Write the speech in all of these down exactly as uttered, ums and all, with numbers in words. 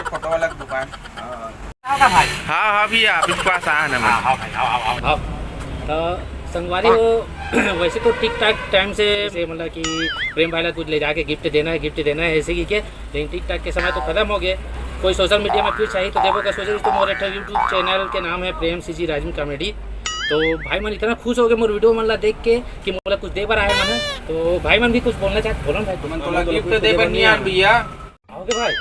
Photo वाला दुकान। हाँ, हाँ भैया, आप पास आ ना। हाँ, हाँ भाई, आओ, आओ, आओ। हाँ, तो संगवारी हो, वैसे तो ठीक ठाक टाइम से, से मतलब कि प्रेम भाई ला कुछ ले जाके गिफ्ट देना है, गिफ्ट देना है ऐसे की के, लेकिन ठीक ठाक के समय तो खत्म हो गए। कोई सोशल मीडिया में फिर चाहिए तो देखो, का सोचे तो मोर एक YouTube चैनल के नाम है प्रेम सीजी राजन कॉमेडी। तो भाई मन इतना खुश हो गए मोर वीडियो मन ला देख के कि मोला कुछ दे बर आए मन है। तो भाई मन भी कुछ बोलना चाहते, बोलो ना भाई। मन तोला गिफ्ट दे बर नहीं आन भैया। आओगे भाई?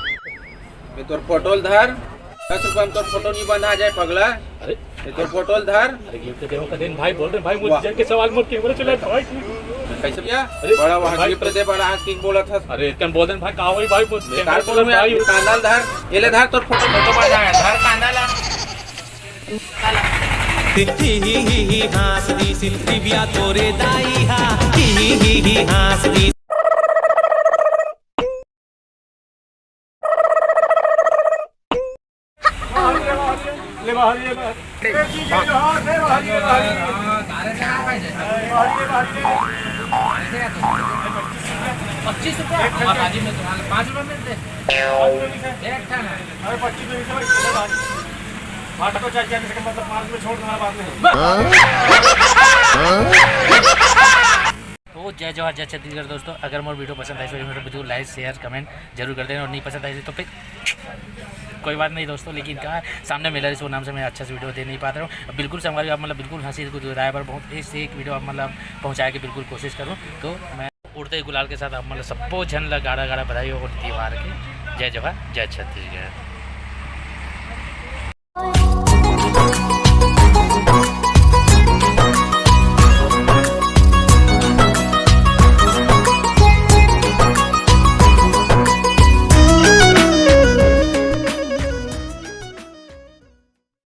ये तोर फोटो ल धर। दस रुपया में तोर फोटो नहीं बंधा जाए पगला। अरे ये तोर फोटो ल धर। अरे गिफ्ट देवो का दिन भाई, बोल रहे भाई, मुझे वाह। जन के सवाल मत कैमरा चला भाई। कैसे भैया? अरे बड़ा वहाँ भाई। गिफ्ट दे बड़ा आज की बोला था। अरे कन बोल देन भाई, का होई भाई, बोल बेकार कैमरा चला बोल रहे भाई। आप, कांदा ल धर। ये ले धर तोर फोटो, फोटो बंधा है, धर कांदा ला। ही ही ही ही हाँस दी सिंधी बिया तोरे दाई हा। ही ही ही ही हाँस दी। ले बाहर, ले बाहर। ले बाहर, ले बाहर। पच्चीस रुपया। हाँ, भाजी में तो पाँच रुपया मिलते हैं। एक ठन है। अरे पच्चीस रुपये से भाई, चलो भाई। भाटा को चाय किया, किसी का मतलब पाँच रुपये छोड़ तुम्हारा बात नहीं। तो जय जोहार, जय छत्तीसगढ़ दोस्तों, अगर मोर वीडियो पसंद आए तो बिल्कुल लाइक, शेयर, कमेंट जरूर कर देना, और नहीं पसंद आए तो फिर कोई बात नहीं दोस्तों, लेकिन कहा सामने मिला रिसो नाम से मैं अच्छा से वीडियो दे नहीं पाता हूँ। अब बिल्कुल संगवारी आप मतलब बिल्कुल हंसी गुदगुदाए पर बहुत ऐसे एक वीडियो आप मतलब पहुँचाए के बिल्कुल कोशिश करूँ। तो मैं उड़ते गुलाल के साथ आप मतलब सबो झन ला गाड़ा गाड़ा बधाई हो तिहार के। जय जोहार, जय छत्तीसगढ़।